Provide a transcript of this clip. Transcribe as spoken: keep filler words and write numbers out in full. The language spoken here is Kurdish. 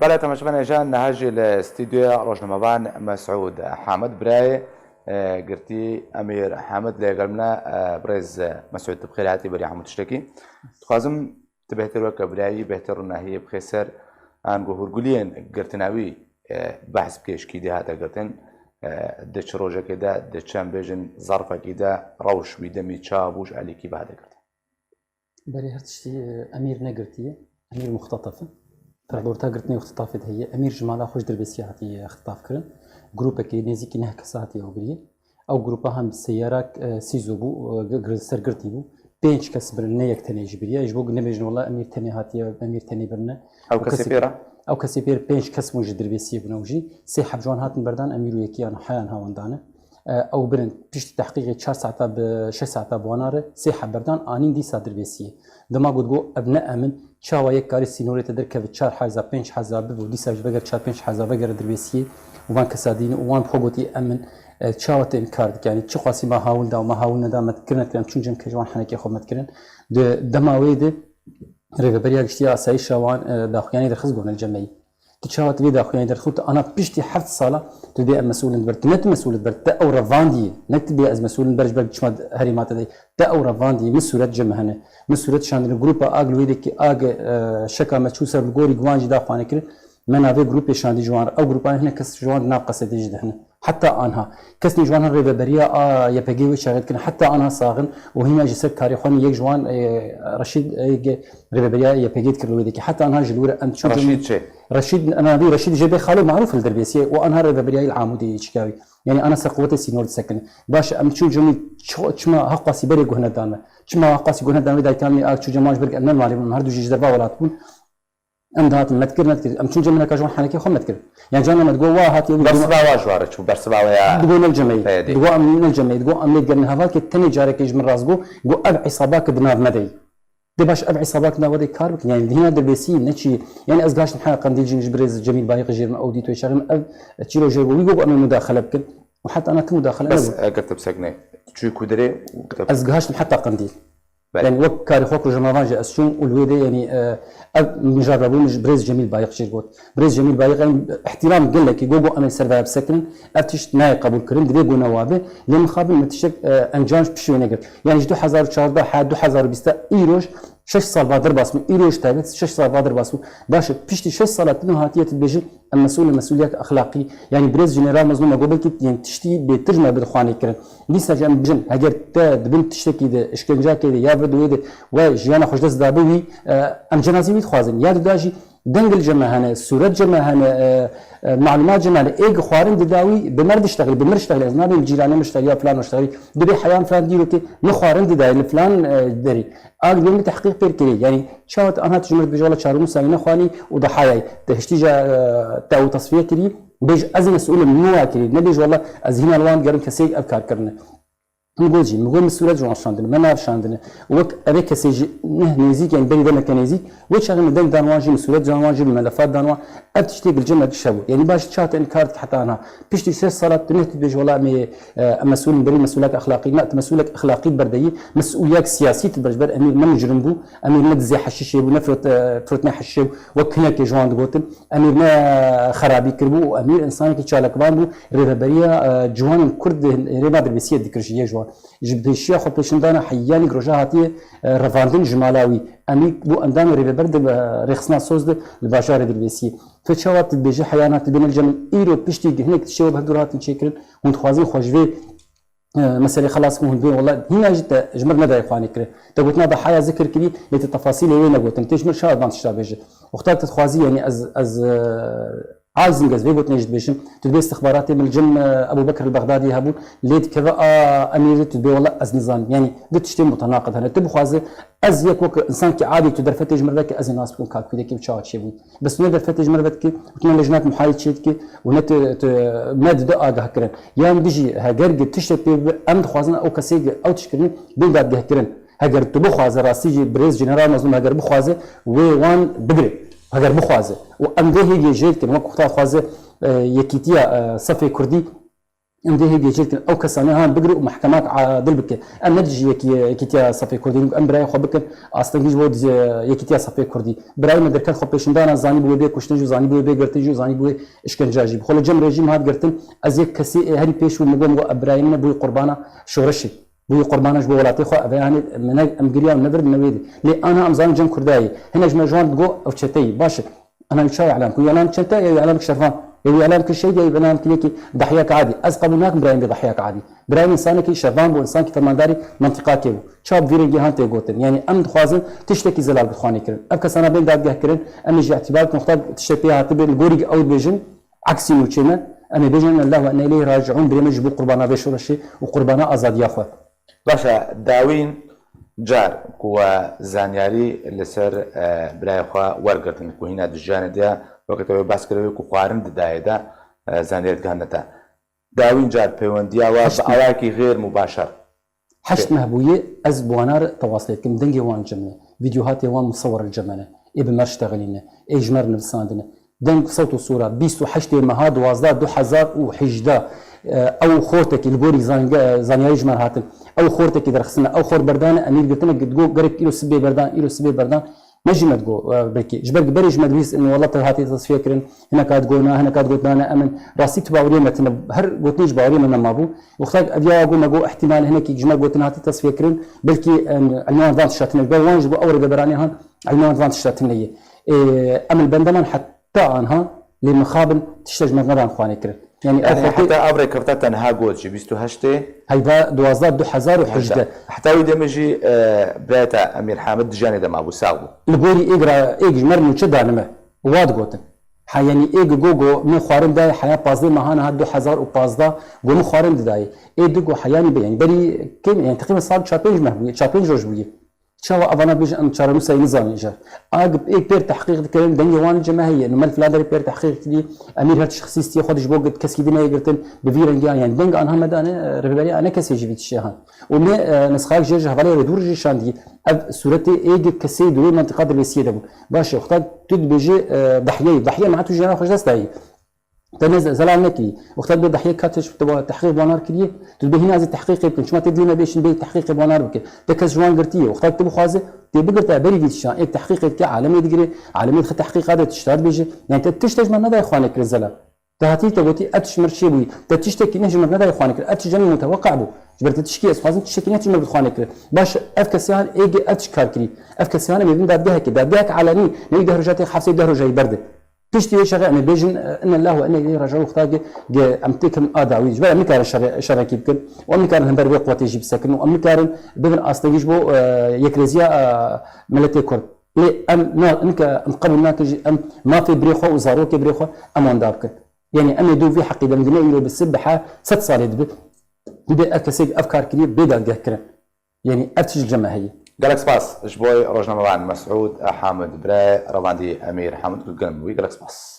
Belê, temaşevanê hêja, niha jî li stûdyoya rojnamevan Mesûd Hamed birayê, e, girtî Emîr Hamed lê gel min e, e, birêz, e, Mesûd, tu bi xêr hatî berî hemû tiştekî. Dixwazim tu bêhtir weke birayî, bêhtir rûnahiyê bixê ser, ango hûrguliyên girtina wî, e, behs bikê ji kî dê hate girtin, e, di çi rojekê de, di çi em bêjin zerfekî de, rewş wî demî çawa bû, ji alî kî ve hate girtin. Berê her tiştî, e, Emîr ne girtî ye. Emîr muxtetef e. Perdorta girtinê ixtitafê de heye. Emîr ji mala xwe ji Dirbêsiyê hatiye ixtitaf kirin. Grûpekê nêzîkî neh kesa hatiye ew birî. Ew grûpa hem seyara, e, sîzo bû, e, gi-, gir-, sergirtî bû. Pênc kes birin, ne yek tenê ji birî ye. Ji bo ku nebêjin wela Emîr tenê hatiye, Emîr tenê birine. Ew Ew kesê kesê pê re? Ew kesê pê re pênc kes bûn ji Dirbêsiyê bûn ew jî. Sê heb ji wan hatin berdan, Emîr û yekî yan heyan hawan dane. E, ew birin piştî tehqîqê çar saeta bi şeş saeta bi wana re sê heb berdan anîn dîsa Dirbêsiyê. Dema got, got, ev ne emin, çawa yek karî sînorê te derkeve çar heza, pênc heza bibe û dîsa ji veger çar pênc heza vegere Dirbêsiyê û van kesa dîne û wan bi xwe gotî emin, e, çawa te înkar dike? Yanî çi qasî me hawil da û me hawil neda, me dikir nekir, em çûn cem ke ji wan henekê xwe me dikirin. Di dema wê de Rêveberiya Giştî ya Asayîşa wan, e, daxuyanî derxist got nel cemeyî. Tu çawa tu vê daxuyanî derxist, tu ana piştî heft sala tu dê em mesûl in ber. Tu ne tu mesûl in ber. Te ew revandî. Ne tu bê ez mesûl in ber ji ber çima herêma te de. Te ew revandî. Min sûret ji me hene. Min sûret şandine. Grûpa ag li wê dekî ag, e, şeka me çû ser li gorî guvan jî daxuyanî kirin. Me navê grûpê şandî ji wan re. Ew grûpa hinek kes ji wan di nav qesedê jî de hene. Heta anha. Kes nî ji wan hin rêveberiya a Y P G wê çaxê dikin. Heta anha sax in û hîna jî ser karê xwe nî yek ji wan, e, Reşîd, e, ge-, rêveberiya Y P G dikir li wê dekî. Heta anha ji li wir em çûn Reşîd çê? Reşîd, navî Reşîd jê bê xalo marûf li Dirbêsiyê û anha rêveberiya li Amûdê çikawî. Yanî ana ser quwetê sînor disekine. Baş e, em çûn cemî çi-, çima haqasî berê guhne dame. Çima haqasî guhne dame daykan wî a çû cema ji ber em ne malê bûn, em her du jî ji derva welat bûn. Em dihatin, me dikir, me dikir. Em çûn cem hineka ji wan henekê xwe me dikir. Yan carna me digot, wa hatiye wî Bersiva wa ji wa re çû, bersiva we ya Digot nel cemeyî. P Y D. Digot em nel cemeyî. Digot em lê digerin hevalkê tenê carekê ji min rast got, got ev îsaba ki di nav me de yî. Dê baş ev îsaba ki nav de kar bikin. Yani hîna Dirbêsî ne çi. Yani ez gihiştim heya Qendîl jî ji birêz Cemîl Bayiq jêr min ew dî toy şexim ev çîro jêr got. Wî got em ê mudaxele bikin. Û heta ana tu mudaxele Bes nebû. Eger te bisekne, tu çûyî ku derê û te Ez gihiştim heta Qendîl. Belê. Yani wek karê xwe ku ji mavan jî ez çûm û li wê de, yani, e, ev mijarda bû min ji birêz Cemîl Bayiq jî got. Birêz Cemîl Bayiq, yani, îhtîram gelekî got, got em ê li ser vaya bisekinin. Ev tişt nayê qebûl kirin, divê ku newa be. Lê mixabin min tiştek, e, encam ji pişt wê negirt. Yani ji du hezar û çardeh he du hezar û bîst îroj şeş sal va derbas bû. Îroj taybet şeş sal va derbas bû. Baş e, piştî şeş sala tu hatiye tu dibêjin, Em mesûl in, mesûliyek exlaqî. Yanî birêz Jeneral Mezlûm me got belkî yên tiştî bêtir ji me bi dixwanê kirin. Dîsa jî em bijin, heger te di bin tiştekî de, işkencakê de ya vir di wê de we jiyana xwe ji dest dabe wî, e, em cenazî wî dixwazin. Ya dida jî deng li cem me hene, sûret cem me hene, e, e, malûmat cem me hene. Ê gi xwarin dida wî, bi mer diştexilî, bi mir ştexilî, ez nabêm cîranê min ştexilî ya filan ştexilî. Dibê heyan filan dîrokê min xwarin didayê li filan, e, derî. A dibê min tehqîq pêr kirî. Yanî çawa tu anha tu ji min re dibêjî wela çar û nîv salî nexwanî û dahayayî. Te hiştî ja, e, te ew tesfiye kirî. Bêj ez mesûl im, min wa kirî. Nebêj wela ez hîna li wan digerim kesê ev kar kirine. Min got jî, min got min sûret ji wan şandine, me nav şandine. Wek evê kesê jî neh nêzîk, yanî berî demeke nêzîk, wê çaxê min deng dan wan jî, min sûret dan wan jî, min melefat dan wan. Ev tiştê gilce me giş hebû. Yanî baş çawa te enkar dike heta anha. Piştî şeş sala tu neh tu dibêjî wela em ê, e, em mesûl in, berî mesûlek exlaqî. Na, tu mesûlek exlaqî berde yî, mesûliyek siyasî tu diber ji ber Emîr ne mucrim bû, Emîr ne dizê heşîşê bû, ne firot-, e, firotnê heşîşê bû, wek hinekê ji wan digotin. Emîr ne xerabî kiribû û Emîr însanekî çalakvan bû, rêveberiya, e, ciwanên Kurd di hêrêma Dirbêsiyê dikir ji yê ji wan. Ji pêşiya xwe pêşindana heyanî roja hatiye, e, revandin ji mala wî. Emîr bû endamê rêveber di, e, rêxistina soz de li bajarê Dirbêsiyê. Tu çawa tu dibêjî heyana tu bêne li cem min? Îro piştî hinek tiştê we bi hevdû re hatin çêkirin, hûn dixwazin xwe ji vê, e, meselê xelas bikin, hûn dibên wela hîna jî te ji mir nedayê xwanê kirin. Te gotina dahaya zikir kirî, lê te tefasîlê wê negotin. Tê ji mir şaha van tişta bêje. Wexta te dixwazî, yanî ez, ez, e, aciz im, ez vê gotinê jî dibêjim. Tu dibê istixbaratê min li cem, e, Ebû Bekir el-Bexdadî hebûn, lê dikeve a Emîrê, tu dibê wela ez nizanim. Yanî du tiştê mutenaqid hene. Tu bixwaze ez yek wek însankî adî tu derfetê ji mir veke, ez ê nas bikim ka kûdekî bi çawa çêbû. Bes tu ne derfetê ji mir vedikî û tu ne lejnak muhayî çêdikî û ne tu, tu, me dide agah kirin. Yan dijî heger gi tiştek pê bibe, em dixwazin ew kesê gi ew tişt kirine bên dadgehkirin. Heger tu bixwaze, rastî jî birêz Jeneral Mezlûm heger bixwaze, wê wan bigire. Heger bixwaze. Û em vê hêgê jê dikin, wek wexta dixwaze, e, yekîtiya, e, sefê Kurdî, Em dê hê gêjê dikin, ew kesane han bigire û mehkemak adil bike. Em ne dijî yekî-, yekîtiya sefê Kurdî, em birayê xwe bikin, astengî ji bo di-, yekîtiya sefê Kurdî. Birayê me derket xwe pêşindana, zanî bû wê bê kuştin jî, zanî bû wê bê girtin jî, zanî bû wê îşkence jî. Bi xwe li cem rejîm hat girtin, ez yek kesî, e, herî pêş bû, min got, min got, ev birayê min e, bûyî qurbana şoreşê. Bûyî qurbana ji bo welatê xwe, ev e, yanî min ne, em giriya ne vir ne wê dî. Lê ana em zanin cem Kurda ye. Hinek ji me ji wan digot, ew çete ye. Baş e. Ana wî çawa îlan ku? Îlan çete, ew îlan şervan. Ew îlan ki şehîd, ew îlan ki yekî dahiyek adî. Ez qebûl nakim birayê min bê dahiyek adî. Birayê min însanekî şervan bû, însankî fermandarî mentiqakê bû. Çawa bi vî rengî han tê gotin? Yanî em dixwazin tiştekî zelal bixwane kirin. Ev kesana bên dadgeh kirin, em ê jî îtîbar bikin, wexta tiştek pê hatibe, li gorî ew dibêjin, eksî nûçê me, em ê bêjin, "Inna lillahi ve inna ileyhi raciun", birê me ji bo qurbana vê şoreşê û qurbana azadiya xwe. Baş e, dawîn car ku we zanyarî li ser, e, birayê xwe wergirtin ku hîna di jiyanê de ye, weke te wê behs kiriye ku xwarin didayê de, e, zanyarî digihandine te. Dawîn car pêwendiya we bi awayekî xêr mubaşer. Heşt meh bûye ez bi wana re tewas lê dikim. Dengê wan li cem me ne. Vîdyohatê wan musewir li cem me ne. Ê bi me re ştexilîne. Ê ji me re nivisandine. Deng sewt û sûra bîst û heştê meha duwazdeh du hezar û hejdeh, e, ew xortekî li gorî zang-, zanyarî ji me re hatin. Ew xortekî derxistine. Ew xort berdane, em î girtine, digot gerek îro sibê berdan, îro sibê berdan. Me jî me digot, e, belkî. Ji ber ku berê ji me dibîst, in, wela te hatiye tasfiye kirin, hineka digot na, hineka digot na, ne, em in. Rastî tu baweriyê me tune, her gotinê ji baweriyê me nema bû. Wexta ev ya got me got, ihtimal hinekî ji me gotin hatiye tasfiye kirin, belkî, em, ilman van tişta tune. Ji ber wan ji bo ew rêveberanê han, ilman van tişta tune ye. Ê, em li bendeman heta anha, lê mixabin tişta ji me nedan xwane kirin. Yanî, ew Yanî xortê heta ev rêkefta te niha got jî bîst û heştê? Heyda duwazdeh du hezar û hejdeh. Heta wî demê jî, e, birayê te Emîr Hamid di jiyanê de mabû, sax bû. Li gorî êg ra, êg ji me re nûçe danime. Wa digotin. Ha, yanî êg go go min xwarin dayê heya pazdeh mehan hat du hezar û pazdeh, go min xwarin didayê. Ê digo heyanî be, yanî berî kêm, yanî teqrîben sal çar pênc meh bûye, çar pênc roj bûye. Çawa evana bêjin em çarenûsayî nizanin îcar. Ag êk pêr tehqîq dikirin, dengê wan li cem me heye. Êno me li filan derê pêr tehqîq kiriye, emîr her tişt xisîstiye xwe de ji bo girt-, keskî din neyê girtin, bi vî rengî an. Yanî deng anha me dane, e, rêveberî a ne kesê jî vî tiştê han. Û me, e, nizxayek jê ji hevalê Rêdûr jî şandiye. Ev sûretê êgê kesê di wê mentiqa dilbêsiyê de bû. Baş e, wexta tu dibêjî, e, dahiyeyê. Dahiye me tu jiyana xwe ji dest dayî. Te ne ze-, zelal nekirî. Wexta bê dahiyê ka tu ji te tehqîq banar kiriye, tu dibê hîna ez ê tehqîqê bikim. Çima tê dilê me bêşin bê tehqîqê banar bike. Te kes ji wan girtiye. Wexta tu bixwaze, tê bigirte berî vî tiştan. Êk tehqîqê dike, alemê digire, alemê dixe tehqîqa de tişta dibêje. Yani te tişt te ji me nedayê xwane kire zelal. Te hatî te gotî, ev tişt mir çê bûyî. Te tiştekî ne ji mir nedayê xwane kire. Ev tişt jenî muteweqe bû. Ji ber te tişkî ez xwazim tiştekî ne ji mir xwane kire. Baş, ev kesê han êgê ev tişt kar kirî. Ev kesê han em ê bin dadgehekê. Dadgehek alenî, ne wî deh roja tê hepsê deh rojayî berde. Piştî wê çaxê em ê bêjin, e, inna lillahi ve inna ileyhi raciun, wexta ge, ge em têkin a dawî. Ji ber em nikarin şere-, şerekî bikin û em nikarin hember vê quwetê jî bisekin û em nikarin bibin astengî ji bo, e, yekrêziya, e, miletê Kurd. Lê em na-, nika em qebûl nakin jî em mafê birê xwe û zarokê birê xwe em wenda bikin. Yanî em ê dû vî heqî de em dine îro bi sibbihe sed salê dibe. Dibe ev kesê ev kar kiriye bê dadgeh kirin. Yanî ev tişt li cem me heye. Gelek spas ji bo rojnamevan Mesûd Hamid Bire, revandî Emîr Hamid, gel wî gelek spas.